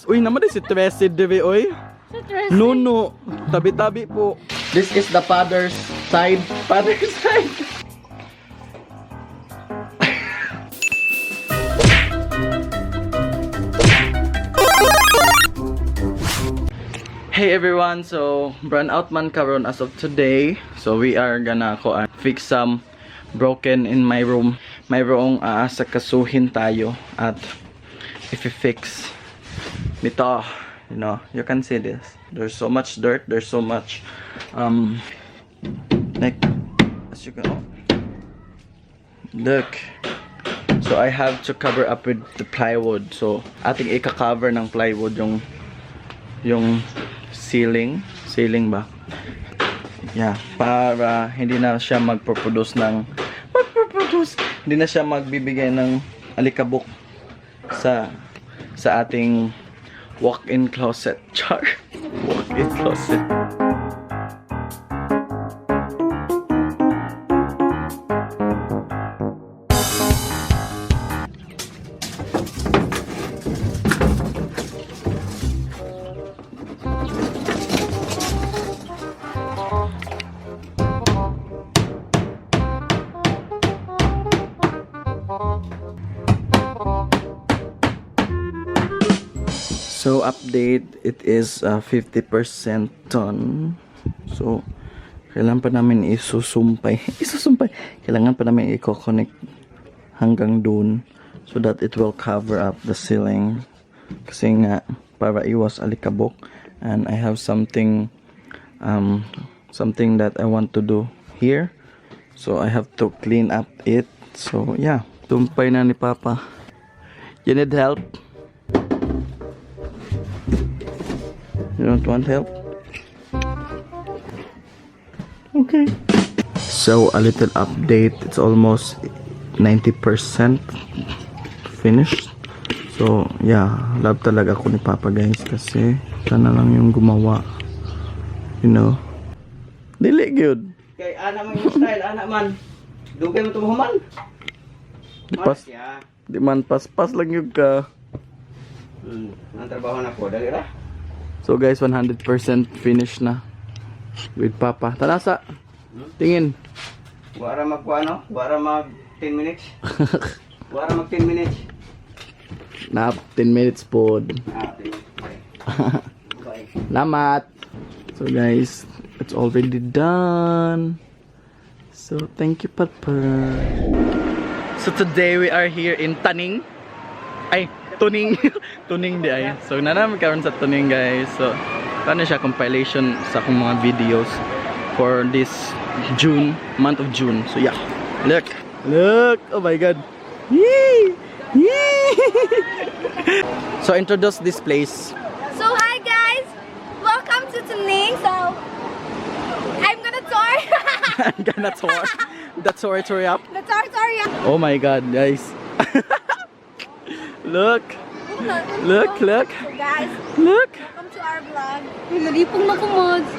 Uy, naman din si Tracy diri oy. Si Tracy. No. Tabi-tabi po. This is the father's side. Father's side. Hey everyone, so brand out man karon as of today. So we are gonna ko fix some broken in my room. Mayroong aasakasuhin tayo at if-fix nito, you can see this. There's so much dirt, there's so much like as you can, oh, look. So I have to cover up with the plywood. So ating ika-cover ng plywood yung ceiling, ceiling ba? Yeah, para hindi na siya magpo-produce ng magpo-produce, hindi na siya magbibigay ng alikabok sa ating walk-in closet. Char. Walk-in closet. So update, it is 50% done. So kailangan pa namin isusumpay. Isusumpay. Kailangan pa namin i-connect hanggang dun so that it will cover up the ceiling. Kasi nga para iwas alikabok, and I have something something that I want to do here. So I have to clean up it. So yeah, tumpay na ni Papa. You need help? You don't want help? Okay. So a little update. It's almost 90% finished. So yeah, love talaga ako ni Papa, guys, kasi siya na lang yung gumawa. Dili good. Kay ana man yung style, ana man. Dugay mo tumuhuman. Di pas, Ya. di man paspas lang yun ka. Ang trabaho na ko, dali ra. So guys, 100% finished na with Papa. Tanasa. Tingin. Wara mag ano? Wara mag 10 minutes. Wara mag 10 minutes. Na 10 minutes po. Ah, 10 minutes. Bye. Lamat. So guys, it's already done. So thank you, Papa. So today we are here in Taning. Ay, Tuning. Tuning di ay. So nanami karon sa Tuning, guys. So paano siya, compilation sa akong mga videos for this June, month of June. So yeah. Look. Look. Oh my God. Yee! Yee! So introduce this place. So hi guys! Welcome to Tuning. So I'm gonna tour. I'm gonna tour. The tour tour up. The tour tour, yeah. Oh my God, guys. Look. Look, look. So guys, Look. welcome to our vlog. Ay, nalipong na ko, Mods.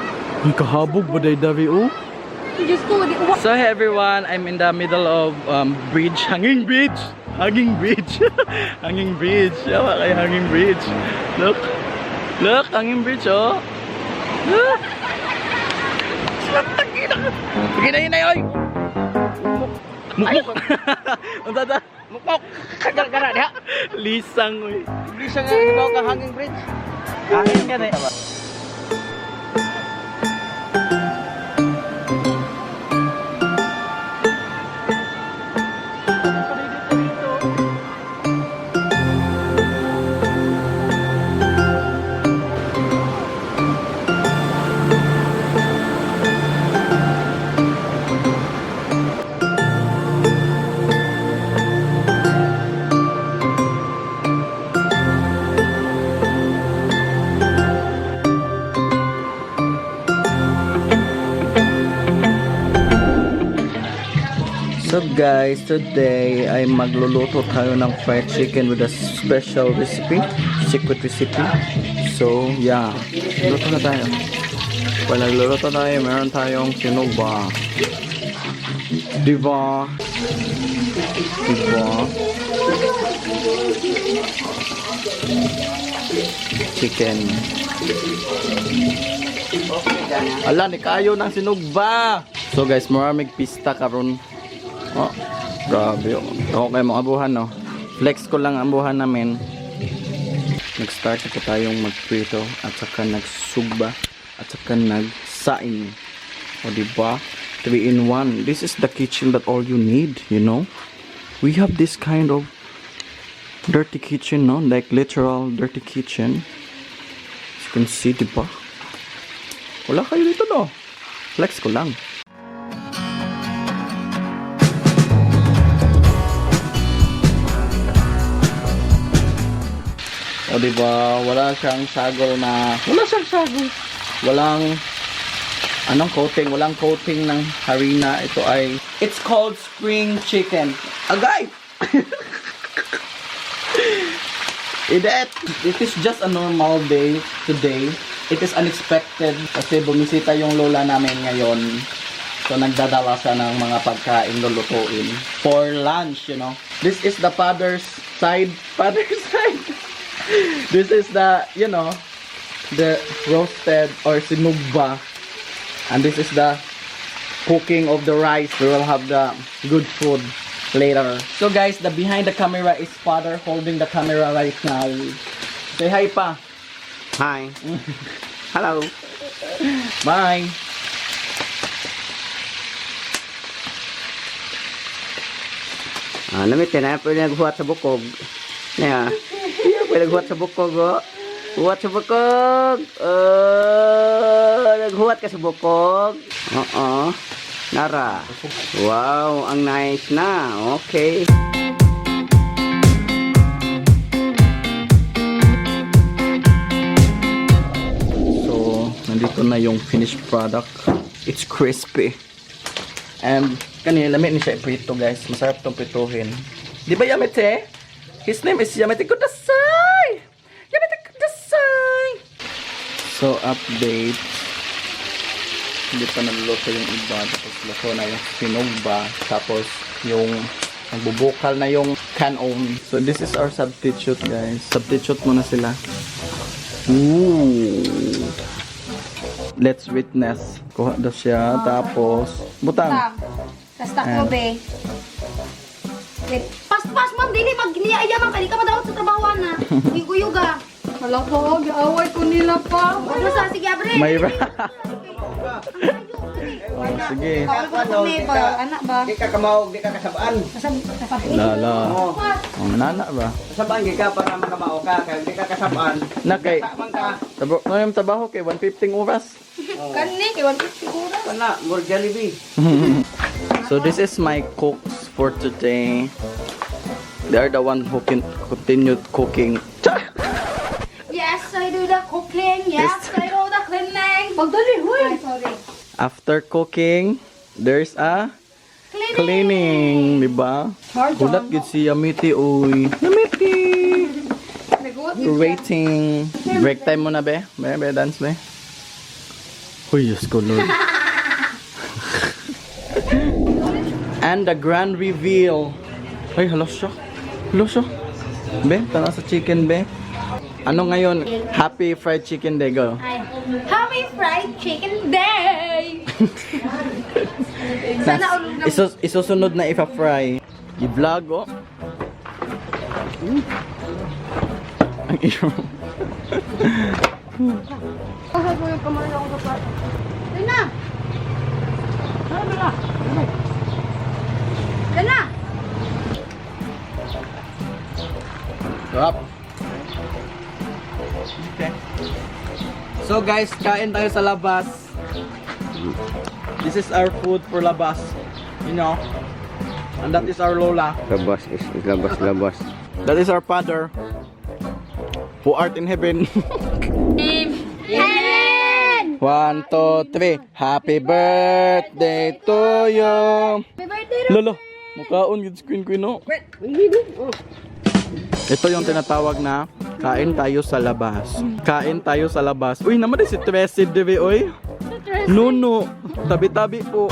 Ay, kahabog ba day davi oh? Diyos ko, di So hey everyone, I'm in the middle of bridge, hanging bridge. Hanging bridge. Hanging bridge. Yawa kay hanging bridge. Look. Look, hanging bridge oh. Look. Sige na yun na oy. Mukmuk. Unsa ta? Mukmok. Gara-gara diha. Lisang oy. Bisa nga gibaw ka hanging bridge. Hanging ka na. So guys, today ay magluluto tayo ng fried chicken with a special recipe, secret recipe. So yeah, luto na tayo. Pag nagluluto tayo, meron tayong sinuba. Diba? Diba? Chicken. Okay, dana. Ala, ni kayo ng sinugba. So guys, maraming pista karon. Oh, grabe. Oh. Ako kayo mga abuhan, no? Flex ko lang ang abuhan namin. Nag-start na po tayong magprito at saka nagsugba at saka nagsaing. O, diba? 3 in 1. This is the kitchen that all you need. We have this kind of dirty kitchen, no? Like literal dirty kitchen. As you can see, diba? Wala kayo dito, no? Flex ko lang. O, diba? Wala siyang sagol na... Wala siyang sagol. Walang... Anong coating? Walang coating ng harina. Ito ay... It's called spring chicken. Agay! Idet! It is just a normal day today. It is unexpected kasi bumisita yung lola namin ngayon. So nagdadala siya ng mga pagkain lulutuin for lunch. This is the father's side. Father's side. This is the roasted or sinugba. And this is the cooking of the rice. We will have the good food later. So guys, the behind the camera is father holding the camera right now. Say hi pa. Hi. Hello. Bye. Ah, namit na pwede naghuwat sa bukog. Na. Iya, pwede naghuwat sa bukog oh. Huwat sa bukog. Oh, naghuwat ka sa bukog. Oo. Nara. Wow, ang nice na. Okay. So, nandito na yung finished product. It's crispy. And kanina lamit ni siya iprito, guys. Masarap tong prituhin. Di ba Yamete? His name is Yamete Kudasai! Yamete Kudasai! So, update. Hindi pa naluluto yung iba. Tapos luto na yung sinugba. Tapos yung nagbubukal na yung canon. So, this is our substitute, guys. Substitute muna sila. Ooh. Let's witness. Kuha daw siya. Tapos, butang. Tang. Tapos takbo, be. Wait. Pas, pas, ma'am. Dili, mag niya ma'am. Kaya di ka madawat sa trabaho na. Uyog-uyog, ah. Wala ko, giaway ko nila pa. Ano sa? Sige, abre. May Dali, Oh, sige. Anak ba? Di ka kamaog, di ka kasabaan. Kasab. Lala. Oo. Oh, nana ba? Kasabaan gi ka para makamao ka. Kaya di ka kasabaan. Na kay Kasabaan ka. tabo, no yung trabaho kay 150 oras. Kani, kay 150 oras. Wala, more Jollibee. So this is my cooks for today. They are the one who can continue cooking. Yes, I do the cooking. Yes, I do the cleaning. Pagdali, huy! Ay, sorry. After cooking, there's a Cleaning. cleaning, di ba? Charge Gulat gid si Yamiti oy. Yamiti. Naguot We're waiting. Break time muna be. Be, be dance be. Uy, Diyos ko Lord. And the grand reveal. Ay, hala siya. Hala siya. Be, tanaw sa chicken, be. Ano ngayon? Happy Fried Chicken Day, go. Ay, Happy Fried Chicken Day! Sana ulog na. Isusunod na ipa-fry. I-vlog, oh. Ang iyo. Pasad mo yung kamay ako sa plato. Ayun na! Ayun na! Sarap. Okay. So guys, kain tayo sa labas. This is our food for labas. You know? And that is our lola. Labas is labas labas. That is our father. Who art in heaven. Amen! One, two, three. Happy birthday to you. Happy birthday, Lolo, mukhaon yun screen queen no. Ito yung tinatawag na kain tayo sa labas. Kain tayo sa labas. Uy, naman din si Tracy Debe, uy. Nuno, tabi-tabi po.